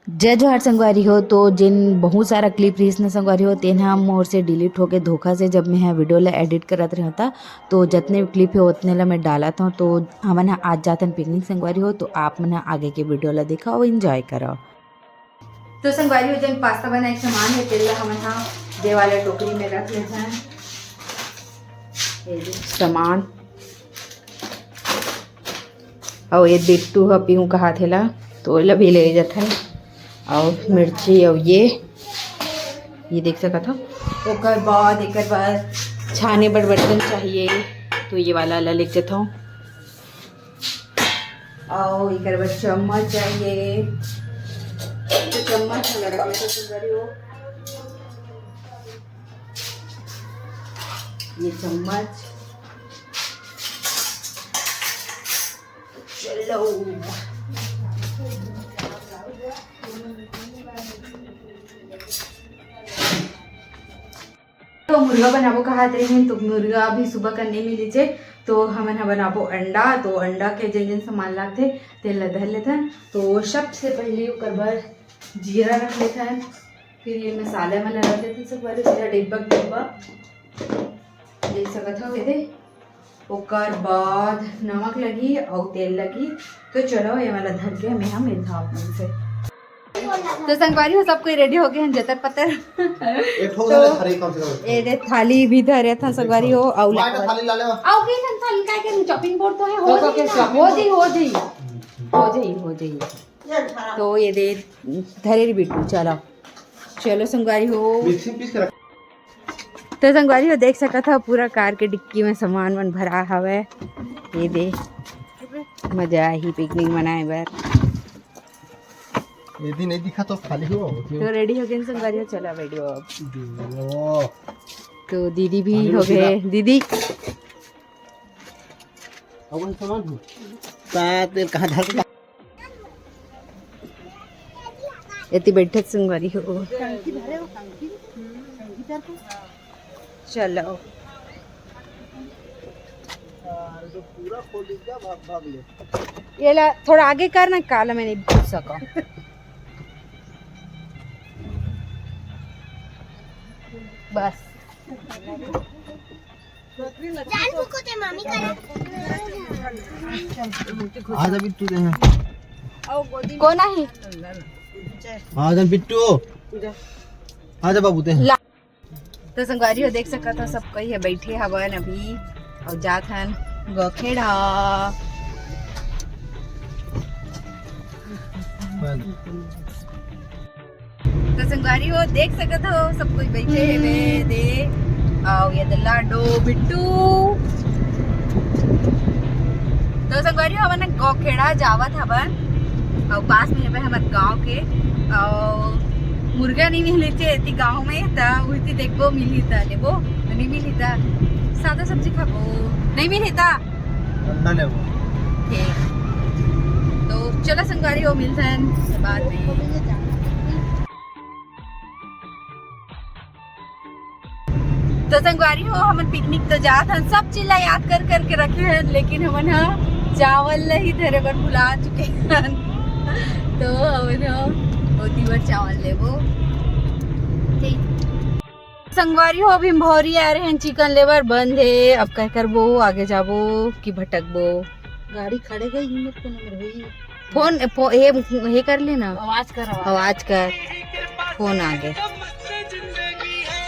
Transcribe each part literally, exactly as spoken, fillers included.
जय जोहार संगवारी हो। तो जेन बहुत सारा clip रहिस न संगवारी हो, तेन ह मोर से delete होके धोखा से, जब मैं ह video ला edit करत रहता, तो जतने clip हे ओतने ला मैं डालत हूँ। तो हमन ह आज जाथन picnic संगवारी हो, तो आप मन ह आगे के video ला देखा और enjoy करो। तो संगवारी हो, जेन पास्ता बनाए के सामान हे, तेल ला हमन ह दे वाला टोकरी में रख लेथन। ये दे सामान, अउ ये बिट्टू ह पीहूं कहात हे ला, तो ओला भी ले जथन। अउ मिर्ची, अउ ये, ये देख सकत हो। ओकर बाद, एकर बाद छाने बर बर्तन चाहिए, तो ये वाला ला लेके जथव। अउ एकर बाद चम्मच चाहिए, तो चम्मच वाला रख लेथव संगवारी हो। ये चम्मच, चलो। तो मुर्गा बनाबो कहात रहिन, तो मुर्गा अभी सुबह का नहीं मिलिस हे, तो हमन ह बनाबो अंडा। तो अंडा के जेन जेन सामान लागथे, तेन ला धर लेथन। तो सबसे पहले ओकर बर जीरा रख लेथन, फिर ये मसाला मन ला रख लेथन, सब वाले जीरा डिब्बा डिब्बा देख सकत हव, ये दे। ओकर बाद नमक लगी अउ तेल लगी। तो चलो, ये वाला धर के मैं हम मिलता हूँ आप मन से। तो संगवारी हो, सब कोई ready हो गए हैं, जतर पतर। एक ठो तो वाला थाली कम से कम। ये दे, थाली भी धरे था संगवारी हो, अउ वाह, ला- थाली ला ले। आओ के ना, थाली का के chopping board तो है, हो तो जाई के ना, chopping हो board? जाई, हो जाई, हो जाई, हो जाई। तो ये दे, धरे रे बिट्टू, चलो, चलो संगवारी हो। मिक्सिंग पीस के रख। तो संगवारी हो, देख सकत हव, पूरा कार के डिक्की में सामान मन भरा हवय। ये दे, मजा आही पिकनिक मनाए बर। ये दिन नहीं दिखा तो खाली हो। तो रेडी हो गए संगवारी हो, चला बैठो अब। तो दीदी भी हो गए, दीदी। अब सामान हो। का तेल कहाँ धर के एती बैठत संगवारी हो। चलो। ये ला थोड़ा आगे कर ना, काला मैं नहीं घुस सका। बस। जान फूको ते मामी करे। आजा बिट्टू दे हैं। कोन आही? आजा बिट्टू। आजा बाबू दे हैं। ला। तो संगवारी हो, देख सकत हो, सब कोई है बैठे हवन अभी, अउ जात हन गोखेड़ा। तो संगवारी हो, देख सकत हो, सब कोई बैठे हेवे दे, अउ ये दे लाडो बिट्टू। तो संगवारी हो, हमन गोखेड़ा जावत हवन, अउ पास में हेवे हमर गांव के, अउ मुर्गा नहीं मिले थे एती गांव में, त उती देखबो मिलही त लेबो, नहीं मिलही त सादा सब्जी खाबो, नहीं मिलही त अंडा लेबो। ठीक, तो चलो संगवारी हो, मिलथन बाद में। तो संगवारी हो, हमन पिकनिक तो जात हन, सब चीज ला याद कर करके रखे हन, लेकिन हमन ह चावल ला ही धरे बर भुला चुके हन। तो हमन ह ओती बर चावल लेबो। ठीक। संगवारी हो, अभी भौरी आ रहे हैं चिकन लेबर, बंद है। अब क्या करबो, आगे जाबो कि भटकबो? गाड़ी खड़े गई, हिम्मत को नंबर होई। फोन, फो-, हे, हे कर लेना। आवाज कर, आवाज। आवाज कर। फोन आ गए।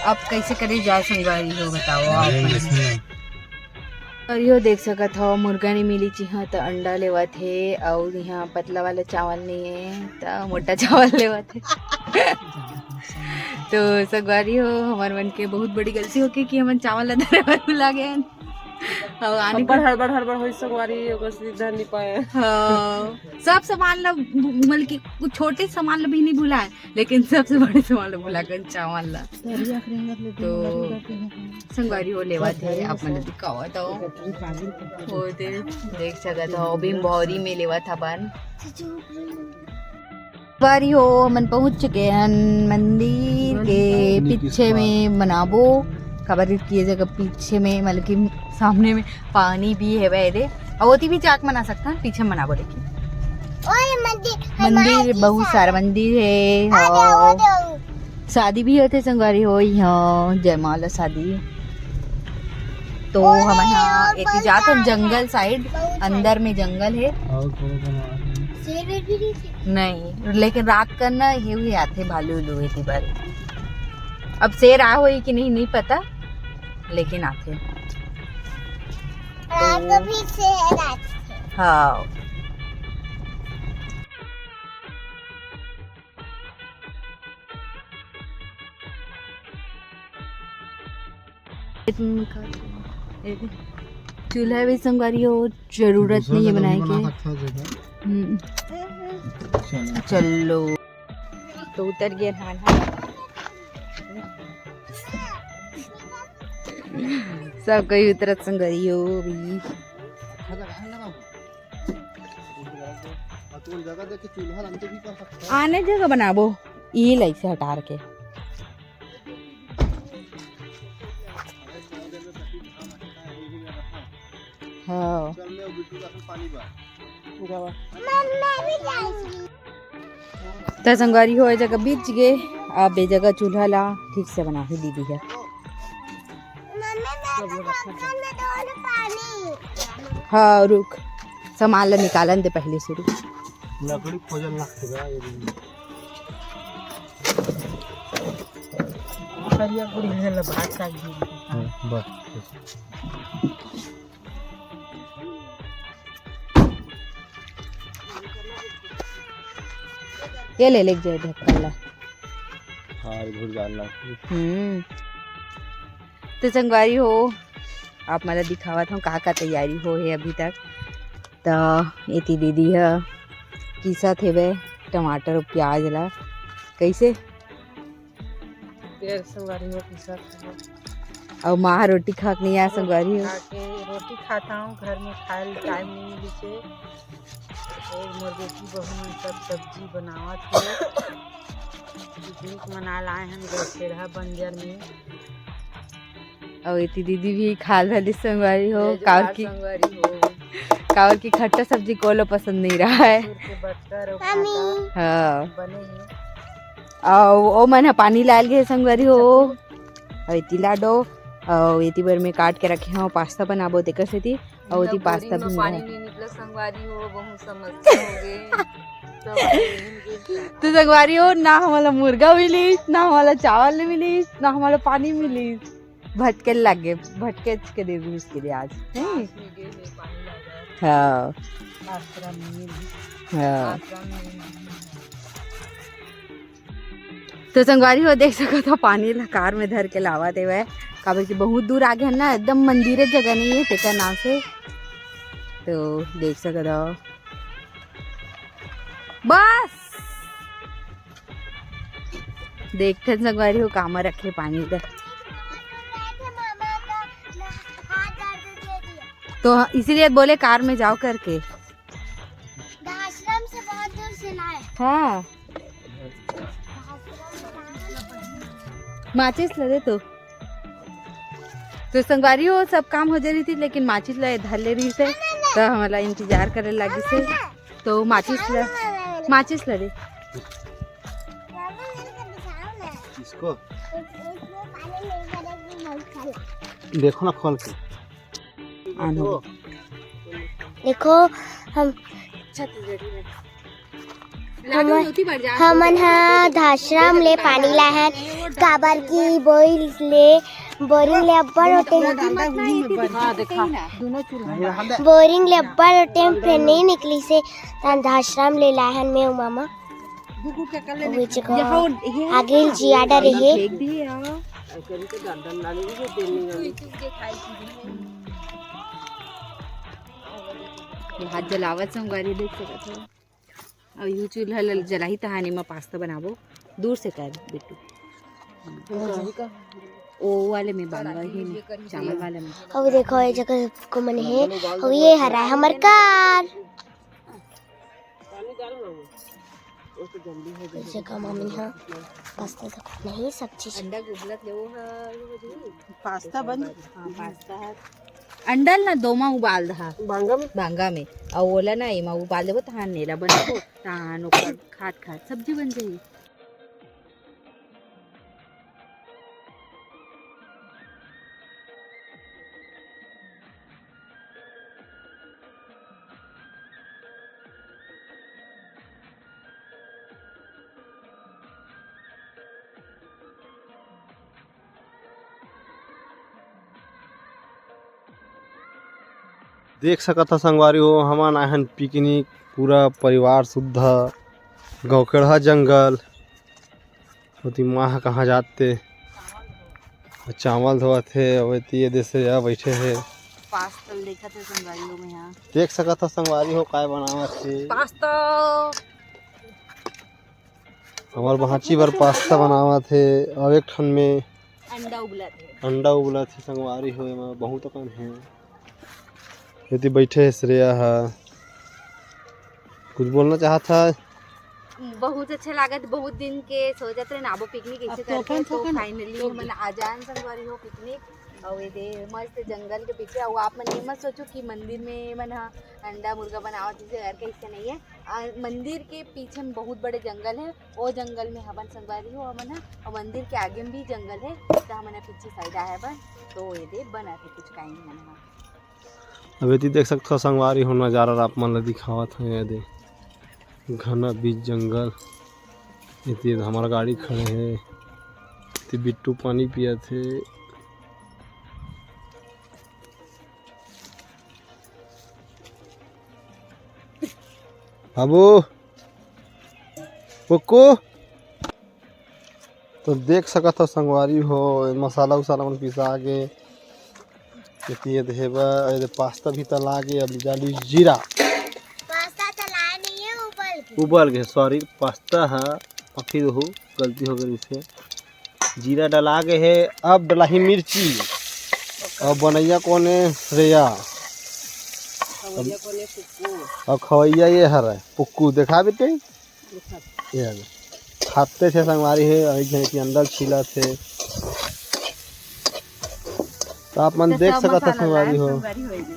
अब कैसे करे जाए संगवारी हो, बताओ आप मन। अरे यो देख सकत हो, मुर्गा नहीं मिली चिहा तो अंडा लेवत हे, और यहाँ पतला वाला चावल नहीं है तो मोटा चावल लेवत हे। तो संगवारी हो, हमार मन के बहुत बड़ी गलती होके कि हमन चावल ला धरे बर भुला गए। और आने अब्बड़ के हड़बड़ हड़बड़ होई संगवारी, ओकर सीधा नहीं पाए। हाँ, सब सामान ला, मतलब कि कुछ छोटे सामान ला भी नहीं भुलाए, लेकिन सबसे बड़े सामान ला भुला गए, चावल ला। तो संगवारी हो लेवत हे, आप मन दिखावत हो। हो दे, देख सकत हो, अभी भौरी में लेवत हवन। बारी हो, हमन पहुंच चुके हन मंदिर के पीछे में बनाबो, काबर कि ये जगह पीछे में, मतलब कि सामने में पानी भी हेवय रे, अउ ओती भी जाके बना सकथन, पीछे में बनाबो। लेकिन और मंदिर, मंदिर, बहुत सारा मंदिर है। हाँ। शादी भी होथे संगवारी हो यहाँ, जयमाला शादी। तो हमन ह एती जात हन जंगल साइड, अंदर में जंगल है। नहीं, लेकिन रात का ना ये भी आथे भालू उलू एती बर। अब शेर आ होई कि नहीं, नहीं पता, लेकिन आथे। रात को भी शेर आथे। हाँ। चूल्हा भी संगवारी हो, जरूरत नहीं है बनाए के। हम्म। चलो। तो उतर गए धान। सब कोई उतरत संगवारी हो भी। आने जगह बनाबो, ई लाइक से हटार के। हाँ। तो संगवारी हो, ए जगह बीच गे, अब ए जगह चूल्हा ला ठीक से बनाही दीदी ह। हाँ, रुक, सामान ला निकालन दे पहले से, रुक। लकड़ी खोजल लगथे गा, ये भी। करिया गुड़ी ले ला, भात साग भी। हाँ, बस। ये ले, ले जाए ढक्कन ला। हाँ, घुर जान लगथे। हम्म। तो संगवारी हो, आप मन ला दिखावत हूँ का का तैयारी हो हे अभी तक। तो एती दीदी ह किसत हेवे टमाटर अउ प्याज ला। कैसे? तेल संगवारी हो किसत हेवे। अउ माँ रोटी खा के नहीं आए संगवारी हो। खा के रोटी खाता हूँ, घर में खाए टाइम नहीं मिलते। और मोर बेटी बहू मन सब सब्जी बनावत हे। पिकनिक मनाए लाए हन गौसेरहा बंजर में। अउ एती दीदी भी खाल वाली संगवारी हो, जय जोहार काबर की, संगवारी हो। काबर की खट्टा सब्जी कोनो पसंद नहीं रहा है। मसूर के बटकर अउ मम्मी। भाटा हाँ। बने हे। अउ ओ मन ह पानी लाल गे संगवारी हो। अउ एती लाडो, अउ एती बर में काट के रखे हव, पास्ता बनाबो तेकर सेती। अउ ओती पास्ता भी पानी नहीं निकला संगवारी हो, बहुत समस्या हो गे। तो संगवारी हो, ना हमला मुर्गा मिलिस, ना हमला चावल मिलिस, ना हमला पानी मिलिस। भटके लगे, भटके के दे घुस के दे आज, नहीं? हाँ। हाँ। तो संगवारी हो, देख सकत हो, पानी ला कार में धर के लावत हेवय, काबर कि बहुत दूर आगे हन ना, एकदम मंदिरे जगह नहीं है तेकर नाम से। तो देख सकत हो, बस देखथन संगवारी हो, कामा रखे पानी ला। तो इसीलिए बोले कार में जाओ करके। आश्रम से बहुत दूर से लाए। हाँ। माचिस ला दे तो। तो संगवारी हो, सब काम हो जा रही थी, लेकिन माचिस ला धर ले रही से, तो हमला इंतजार करे लगी से। तो माचिस ला, माचिस ला दे। इसको देखो ना खोल के। आनो। देखो, हम हमन, हमन ह धासराम ले पानी लाहन, काबर की बोरिंग ले, बोरिंग ले अब्बड़ ओटे, हाँ, देखा, बोरिंग ले अब्बड़ ओटे फेर नहीं निकली से, तन धासराम ले लाहन मैं अउ मामा। आगे जिया डरे हे। हाथ जलावत संगवारी देख सकत हो। अउ यू चूल्हा ल जलाही तहानी म पास्ता बनाबो। दूर से कर बेटू। ओ वाले में बांधवा ही में, चावल वाले में। अब देखो, ये जगह को मन है। अब ये हरा है हमर कार। जगह मम्मी ह पास्ता तो नहीं, सब चीज। अंडा गुबलत ले वो ह, पास्ता बन, हाँ, पास्ता है। अंडा ल ना दो मा उबाल दहा। बांगा में? बांगा में। अउ ओला ना एमा उबाल देबो, तहान एला बनाबो, तहान ओकर खात खात सब्जी बन जाही। देख सकत ह संगवारी हो, हमन आए हन पिकनिक, पूरा परिवार सुद्धा, गौकेड़हा जंगल। ओती माँ ह कहाँ जात ते, चावल धोवत हे। अउ एती ये दे श्रेया बइठे हे। पास्ता ल देखत हे संगवारी हो, मैं यहाँ। देख सकत ह संगवारी हो, काय बनावत हे। पास्ता। हमर भांची बर पास्ता बनावत हे, अउ एक ठन में अंडा उबलत हे। अंडा उबलत हे संगवारी हो, एमा बहुत अकन हे। एती बइठे हे श्रेया ह, कुछ बोलना चाहत हे? बहुत अच्छा लागत, बहुत दिन के सोचत रहे ना, आबो पिकनिक ऐसे करके, तो फाइनली हमन आ जान संगवारी हो पिकनिक। अउ ये दे मस्त जंगल के पीछे, अउ आप मन ये मत सोचो कि मंदिर में मन ह अंडा मुर्गा बनावत हे, ऐसे करके, ऐसे नहीं है। आ, मंदिर के पीछे में बहुत बड़े जंगल है, वो जंगल में हवन संगवारी हो हमन ह, और मंदिर के आगे में भी जंगल है, तो हमन ह पीछे साइड आए हवन, तो ये दे बना थे कुछ काइंड मन ह। अब एती देख सकथो संगवारी हो, नजारा आप मन ल दिखावत हन, ये दे घना बीच जंगल, एती हमर गाड़ी खड़े हे, एती बिट्टू पानी पियत हे। बाबू, कुकू। तो देख सकत हो संगवारी हो, मसाला उसाला मन पिसा गे। एती ये देहे बर, ये दे पास्ता भी तला गे, अब डाली जीरा। पास्ता तलाए नहीं है, उबल गे। उबल गे, सॉरी, पास्ता ह, माफी दहू, गलती हो गई इसे। जीरा डला गे हे, अब डलाही मिर्ची। अउ बनैया कोने? श्रेया। खवैया कोने? कुक्कू। अउ खवैया ये हरय पुक्कू, देखा बेटे। देखा। ये हरय। खाते थे संगवारी हे, अउ एक झन के अंडा छीलत हे। तो आप मन तो देख सब सकत ह मसाला संगवारी लाए हो। संगवारी होए गे।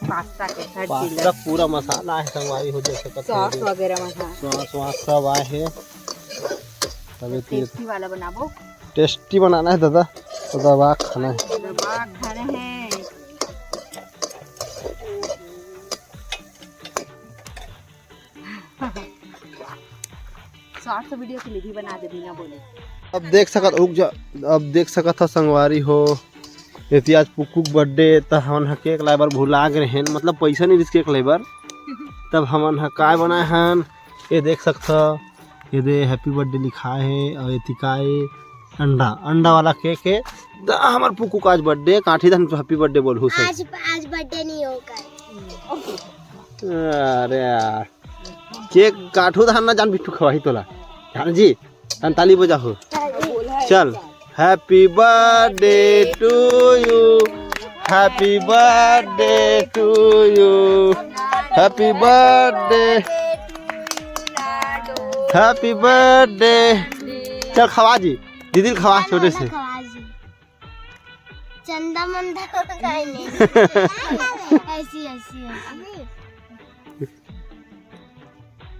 पास्ता के हर चीज पास्ता ला। पूरा मसाला आहे संगवारी हो, देख सकत हो। सॉस वगैरह मन ह। सॉस वॉस सब आहे। तबे तो टेस्टी वाला बनाबो। टेस्टी बनाना है दादा, तो दबा खाना है। दबा खाना है। शॉर्ट्स वीडियो के लिए भी बना दे बिना बोले। अब देख सकत, रुक जा, अब देख सकत हो संगवारी हो, एती आज पुक्कू के बर्थडे, त हमन ह केक लाए बर भुला गे रहेन, मतलब पैसा नहीं रिहिस केक लाए बर। तब हमन ह काय बनाए हन, ये देख सकत हो, ये दे हैप्पी बर्थडे लिखाए हे, अउ एती काय अंडा, अंडा वाला केक हे। त हमर पुक्कू का आज बर्थडे, काठी धन हैप्पी बर्थडे बोलहू सब। आज, आज बर्थडे नहीं होगा। अरे यार, केक काटहू त हन ना जान बिट्टू खवाही तोला। जान जी, तन ताली बजाहू। चल। Happy birthday to you, happy birthday to you, happy birthday, happy birthday। चल खवा जी, दीदी ल खवा छोटे से। खवा जी। चंदा मंदा को खाए नहीं। ऐसी, ऐसी, ऐसी।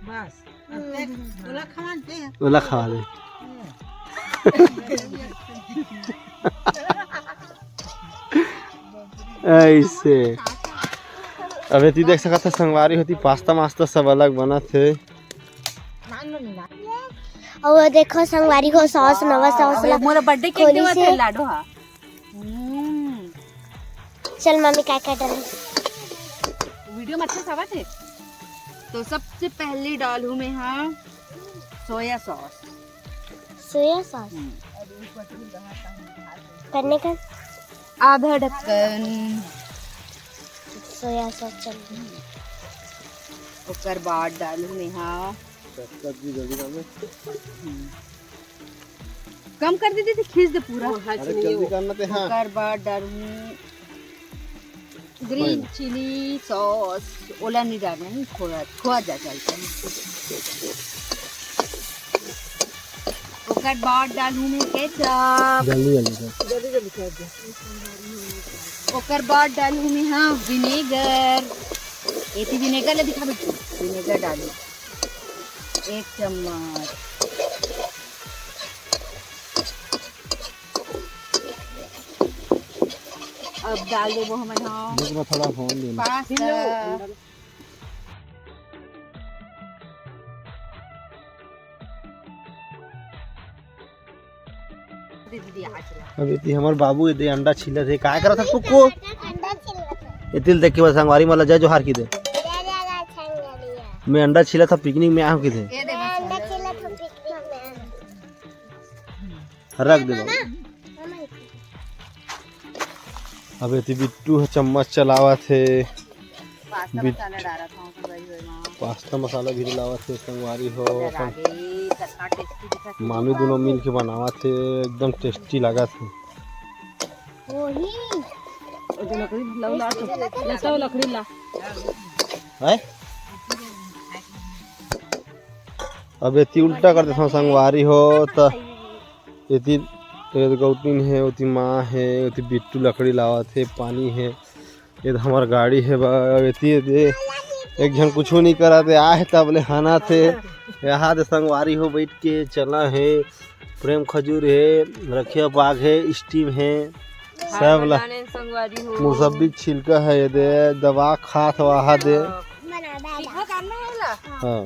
बस। अब देख, ओला खवा दे। ओला खवा दे। ऐसे। अब एती देख सकत ह संगवारी होती पास्ता मास्ता सब अलग बनत हे। अउ वो देखो संगवारी हो सॉस, नवा सॉस अबे ला मोला बर्थडे केक खोली देवत से। हे लाडो हा। हम्म। चल मम्मी काय काय डाले? वीडियो में अच्छा से आवत हे। तो सबसे पहले डालहूँ मैं हाँ सोया सॉस। Soya sauce. हम्म। करने का? आधा ढक्कन। सोया सॉस चल। ओकर बाद डालहूँ मैं हाँ। कम कर दे दीदी, खींच दे पूरा। अरे जल्दी करना ते हाँ। ओकर बाद डालहूँ ग्रीन चिली सॉस, ओला नहीं डालना है, खोआ, खोआ जा चलता है। ओकर बाद डालहूँ मैं केचप। जल्दी जल्दी कर। जल्दी जल्दी कर दे। ओकर बाद डालहूँ मैं हा vinegar। एती vinegar ला दिखा बिट्टू, vinegar डालहूँ एक चम्मच। अब डाल देबो हमन हा देख लो, थोड़ा होन देना। Pasta। दे दीदी, आ चला। अब एती हमर बाबू एदे अंडा छीलत हे। काय करत हे कुक्कू? अंडा छीलत हे। एती ल देख के बस संगवारी मन ला जय जोहार कहि दे। जय जय जय संगवारी। मैं अंडा छीलत हँव, picnic में आए हँव कहि दे। ए दे मैं बस अंडा छीलत हँव, picnic में आए हँव। रख दे बाबू। अब एती बिट्टू ह चम्मच चलावत हे। Pasta बिट- मसाला डालत हँव संगवारी हो एमा। Pasta मसाला भी लावत हे संगवारी हो। इधर आ गई, कतना tasty दिखत हे। मामी दोनों मिल के बनावत हे, एकदम tasty लागत हे। वही। ओ जो लकड़ी ला, ला तो, ला तो लकड़ी ला। हैं? अब एती उल्टा कर देथव संगवारी हो, त एती एदे गौतिन हे, ओती माँ हे, ओती बिट्टू लकड़ी लावत हे, पानी हे, एदे हमर गाड़ी हे बा, एती एदे एक झन कुछू नइ करत हे, आहे तब ले हनत हे। एदे संगवारी हो बइठ के चना हे, प्रेम खजूर हे, रखिया पाग हे, steam हे, सब ला संगवारी हो। मुसब्बी छिलका हे, एदे दबा खात हे, आहा दे। हाँ।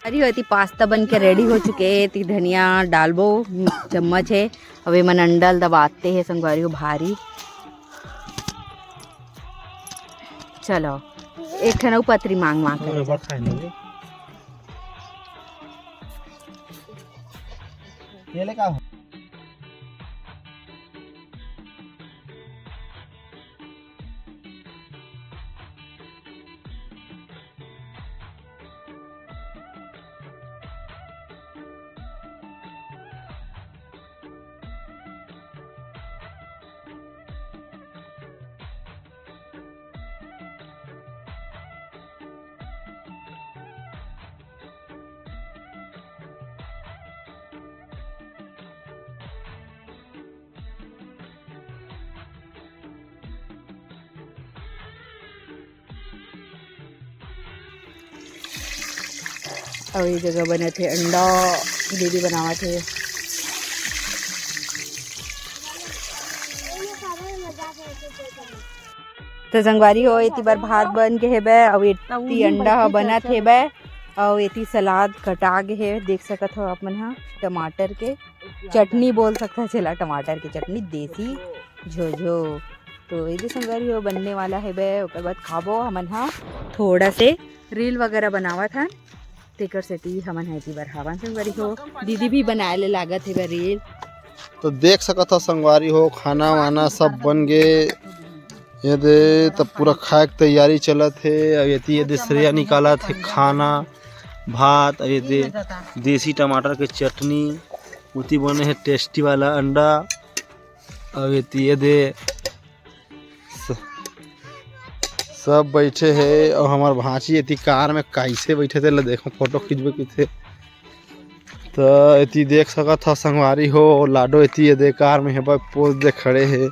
अरे हो, एती pasta बन के ready हो चुके हे। एती धनिया डालबो, चम्मच हे। अब एमन अंडा ल दबाते हे संगवारी हो भारी। चलो, एक ठन अउ पतरी मांग मांग के। ये ले का हो? अउ ये जगह बनत हे अंडा, दीदी बनावत हे। तो संगवारी हो, एती बर भात बन के हेबे, अउ एती अंडा ह बनत हेबे, अउ एती सलाद कटा गे हे, देख सकत हो आप मन ह, टमाटर के चटनी बोल सकत हो, जेला टमाटर के चटनी, देसी झोझो। तो ये जो संगवारी हो बनने वाला हेबे, ओकर बाद खाबो हमन ह। थोड़ा से reel वगैरह बनावत हन, तेकर सेती हमन ह एती बर हावन संगवारी हो। दीदी भी बनाए ले लागत हेबे reel। तो देख सकत हो संगवारी हो, खाना वाना सब बन गे। ये दे तब पूरा खाए के तैयारी चलत हे। अब एती ये दे श्रेया निकालत हे खाना, भात, अब ये दे देसी टमाटर के चटनी, ओती बने हे tasty वाला अंडा। अब एती ये दे स-, सब बैठे हे अउ हमर भांची एती कार में कैसे बैठे तेला देखो, फोटो खींचबे किथे। त एती देख सकत ह संगवारी हो, लाडो एती ये दे कार में हेबे, pose दे खड़े हे।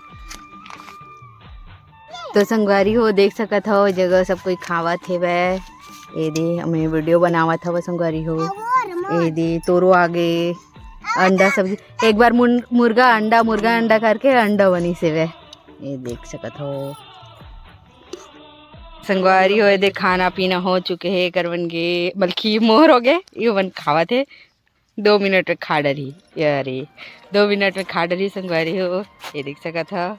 तो संगवारी हो, देख सकत हो, जगह सब कोई खावत हेवय। ए दे, हमें video बनावत हवय संगवारी हो। ए दे, तोरो आगे अंडा सब्जी। एक बार मुन-, मुर्गा अंडा, मुर्गा अंडा करके अंडा बनिस हेवय। ये देख सकत हो संगवारी हो, ये दे खाना पीना हो चुके हे, एकर मन के बल्कि मोर हो गे, ये मन खावत हे। दो मिनट में खा डरही, ये अरे, दो मिनट में खा डरही संगवारी हो। ये देख सकत हो,